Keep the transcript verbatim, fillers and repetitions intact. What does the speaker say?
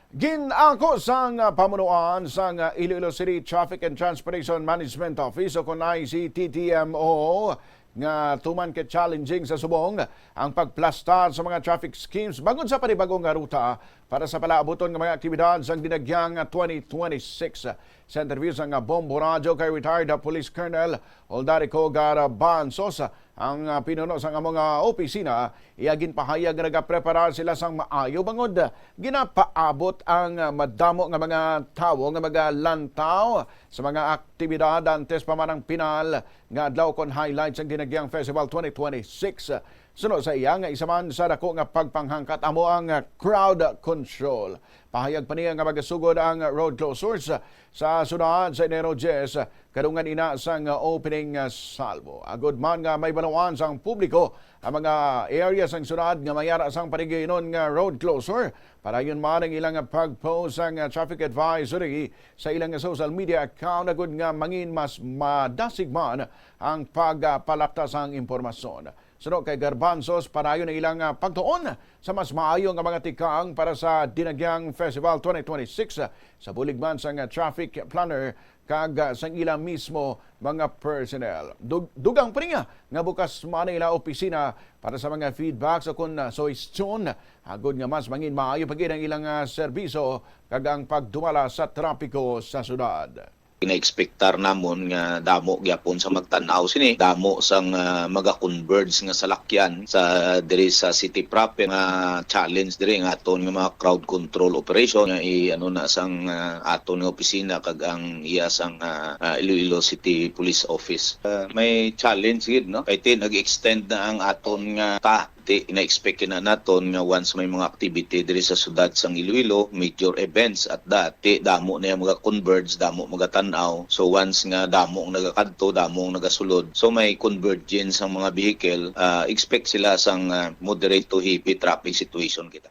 Ginako sang, ah, pamunuan sang, ah, Iloilo City Traffic and Transportation Management Office o kon I C T T M O nga tuman ka challenging sa subong ang pagplastar sa mga traffic schemes bangod sa panibag-o nga ruta para sa palaabuton nga mga aktibidad sang dinagyang twenty twenty-six. Sa interview sang Bombo Radyo kay retired Police Colonel Oldarico Garbanzos, ang, ah, pinuno sang amo nga opisina, iya ginpahayag nga nagapreparar sila sang maayo bangod ginapaabot ang, ah, madamo nga mga tawo nga magalantaw sa mga aktibidad antes pa man ang pinal nga adlaw kon highlight sang Dinagyang Festival twenty twenty-six. Suno sa iya nga isa man sa dako nga pagpanghangkat amo ang, ah, crowd control. Pahayag pa niya nga magasugod ang road closures sa sunod sa Enero diyes, kadungan ina sang opening salvo. Agud man nga mahibaluan sang publiko ang mga area sang syudad nga may ara sang panigiinon nga road closure, padayon man ang ilang pag-post sang traffic advisory sa ilang social media account agud nga mangin mas madasig man ang pagpalakta sang impormasyon. Suno kay Garbanzos, padayon ang ilang, ah, pagtuon sa mas maayo nga mga tikang para sa Dinagyang Festival twenty twenty-six, ah, sa bulig man sang, ah, traffic planner kag, ah, sang ila mismo mga personnel. Dug-, dugang pa niya nga bukas man ang ila opisina para sa mga feedbacks o kon, ah, suhestyon, agud nga mas mangin maayo pa gid ang ilang, ah, serbisyo kag ang pagdumala sa trapiko sa syudad. Gina-expectar namon nga damo gyapon sa magtan-aw sini, damo sang, ah, maga-converge nga salakyan sa diri sa city proper. Nga challenge diri nga aton nga mga crowd control operation nga i-, ano na sang, ah, aton nga opisina kag ang iya sang, ah, ah, Iloilo City Police Office. Ah, may challenge gid, no? Kay ti nag-extend na ang aton nga ta Ti, ina-expect na naton nga once may mga activity diri sa syudad sang Iloilo, major events at that, ti, damo na yung mga converge, damo magatan-aw. So once nga damo ang nagakadto, damo ang nagasulod, so may convergence ang mga vehicle, ah, expect sila sang, ah, moderate to heavy traffic situation kita.